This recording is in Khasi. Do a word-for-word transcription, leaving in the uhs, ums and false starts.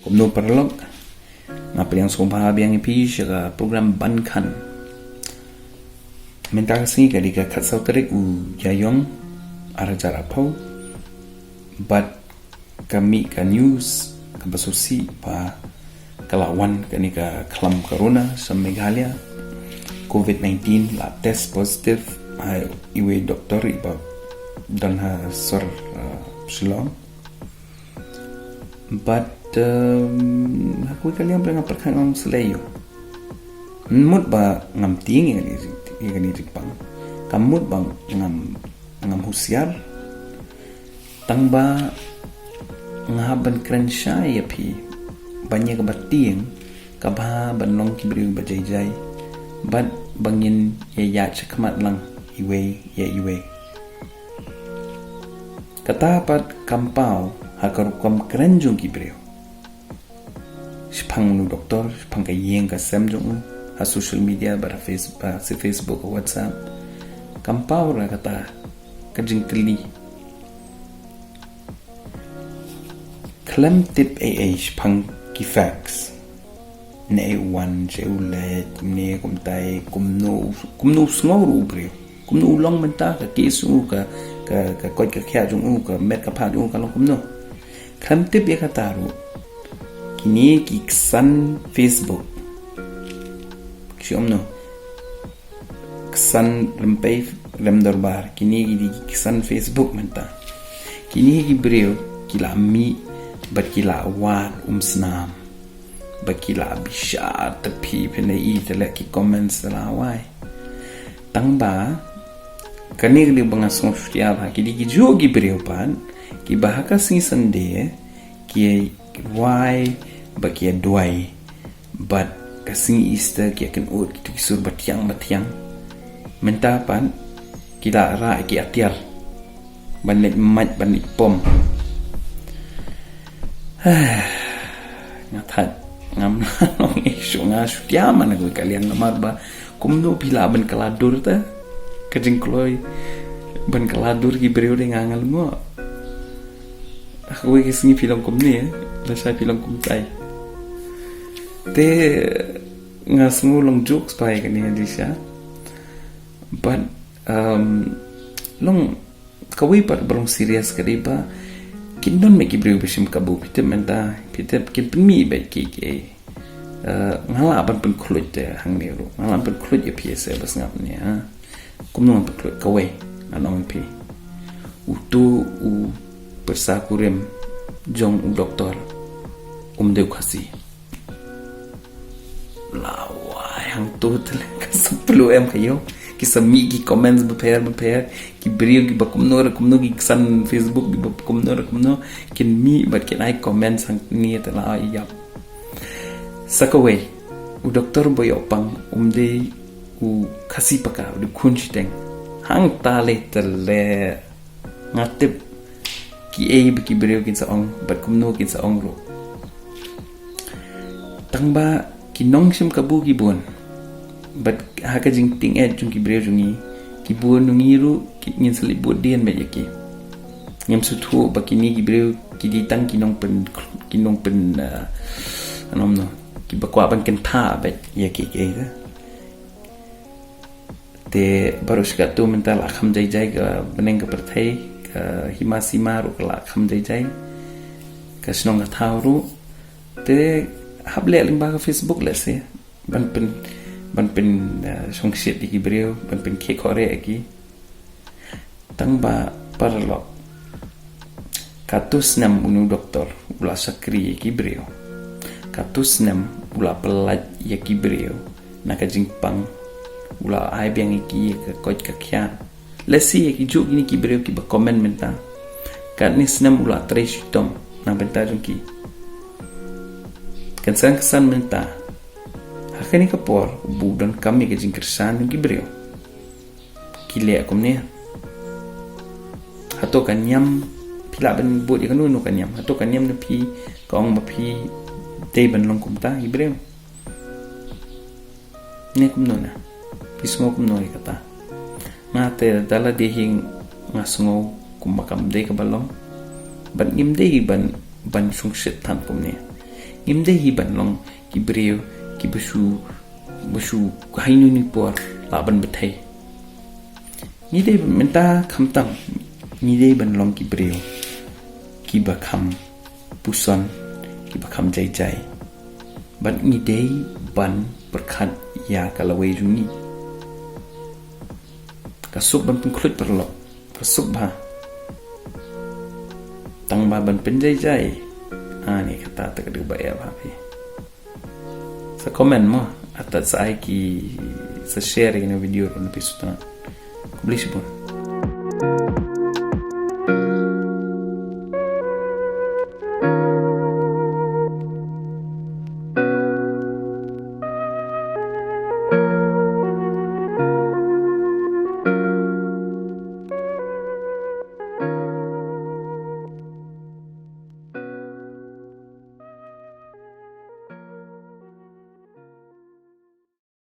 Kumno paralok, nga pdiang sngewbha biang ïa phi sha ka program Ban Khan. Mynta ka sngi ka dei ka khatsaw tarik u Ïaïong ar hajar arphew. Bad ka mih ka news kaba sngewsih ba ka la wan kane ka khlam corona sha Meghalaya. Covid nineteen la test positive ha iwei doktor iba don ha sor, uh, Shillong. Bad, um, ha kawei ka liang ba nga pyrkhat nga ong shlei ïoh. Mut ba ngam tieng ïa kane, ïa kane jingpang. Ka mut ba ngam, ngam husiar. Tang ba nga hap ban kren shai ïa phi ban ïa kaba tieng, kaba ban long ki briew ba jai jai. Bad ba ngin ïa ïaid shakhmat lang iwei ïa iwei. Kata pat kam paw ha ka rukom kren jong ki briew. Shaphang u doktor, shaphang ka ïing ka sem jong u, ha social media, bad ha Face-, ha, sa Facebook, ha WhatsApp. Kam paw ruh kata ka jingkylli. Khlem tip ei ei shaphang ki facts. Ne u wan, ne u leit, kumne, kumtai, kumno, kumno u sngew ruh u briew. Kumno u long mynta, ka case jong u, ka, ka, ka koit ka khiah jong u, ka met ka phad jong u, ka long kumno. Khlem tip ïa kata ruh, kine ki ksan Facebook. Ki shu ong kumno. Ksan rympei rem dorbar, kine ki dei ki ksan Facebook mynta. Kine ki briew, ki la mih, bad ki la wad umsnam. Ba ki la bishar te phi phin ïohi te leh ki comments te la wai. Tang ba kane ka dei ba nga sngewsih ba ki dei ki juh ki briew pat kiba ha ka sngi Sunday ki wai ba ki duwai. Bad ka sngi Easter ki kynnoh kito ki sur ba thiang ba thiang. Mynta pat ki la rah ki atiar ban leit mait ban leit pom. Nga thait ngam nang ong ïa shuh, nga shu thiah man ha kawei ka liang namar ba kumno phi lah ban kylla dur te. Ka jingkloi ban kylla dur ki briew de nga nga lyngngoh. Ha kawei ka sngi phi long kumne, lashai phi long kumtai. Te nga sngew long jokes bha ïa kane, Alisha. But, um, long kawei pat ba long serious ka dei ba kin don beit ki briew ba shim kabu, phi tip mynta, phi tip kin pynmih beit kiei kiei. Eh, nga lah ban pynkhluit te hangne ruh, nga lah ban pynkhluit ïa phi ïa se ba sngap ne, ha. Kumno ban pynkhluit? Kawei, ngan ong ïa phi. Uto u pyrsa kurim jong u doktor um dei u Khasi. La wai hangto te leh ka sa pynlong em ka ïoh. Ki sa mih ki comments bapher bapher. Ki briew kiba kumno re kumno, ki ksan Facebook kiba kumno re kumno, kin mih bad kin ai comments hangne te la ïap. Sa kawei, u doktor ba ïoh pang um dei u Khasi paka, u dei khun shiteng. Hangta leh te leh. Nga tip kiei ba ki briew kin sa ong, bad kumno kin sa ong ruh. Tang ba ki nongshim kabu ki bun. Bad ha ka jingtieng eh jong ki briew jong ngi, ki bun jong ngi ruh, ki, ngin sa leit bud dien beit ïa ki. Ngim sngewthuh ba kine ki briew ki dei tang ki nongpyn, ki nongpyn, eh, ano mano, kiba kwah ban kyntha beit ïa kiei kiei te. Te baroh shi katto mynta la kham jai jai, ka bneng ka pyrthei, ka hima sima ruh ka la kham jai jai, ka shnong ka thaw ruh. Te hap leh lyngba ka Facebook lehse ban pyn, ban pyn, eh, shongshit ïa ki briew, ban pynkhih khoreh ïa ki. Tang ba paralok, katto snem une u doktor u la shakri ïa ki briew. Katto snem u la pyllait ïa ki briew na ka jingpang, u la ai biang ïa ki ïa ka koit ka khiah. Lehse ïa ki juh kine ki briew kiba comment mynta, katne snem u la trei shitom na bynta jong ki. Kynsan kynsan mynta, ha kane ka por u donkam ïa ka jingkyrshan jong ki briew. Ki leh kumne. Hato ka niam, phi lah ban bud ïa kano kano ka niam? Hato ka niam na phi ka ong ba phi Te ban long kumta i briew. Ne kumno na. Phi sngew kumno ïa kata. Nga te da lade hi nga sngew kumba kam dei kaba long. Ban ngim dei ban ban shongshit than kumne. Ngim dei hi ban long ki briew ki ba shu ba shu hainu ni por la ban bthei. Ngi dei mynta khamtam ngi dei ban long ki briew ki ba kham puson ki ba kham jai jai. Ban ngi dei ban pyrkhat ïa ka lawei jong ngi. Ka suk ban pynkhluit paralok ka suk bha. Tang ba ban pynjai jai. Ani kata ta ka dei ba ïa bha phi. Sa comment mo atat sa ai ki sa share ïa kane video ruh na phi sutang. Khublei shibun.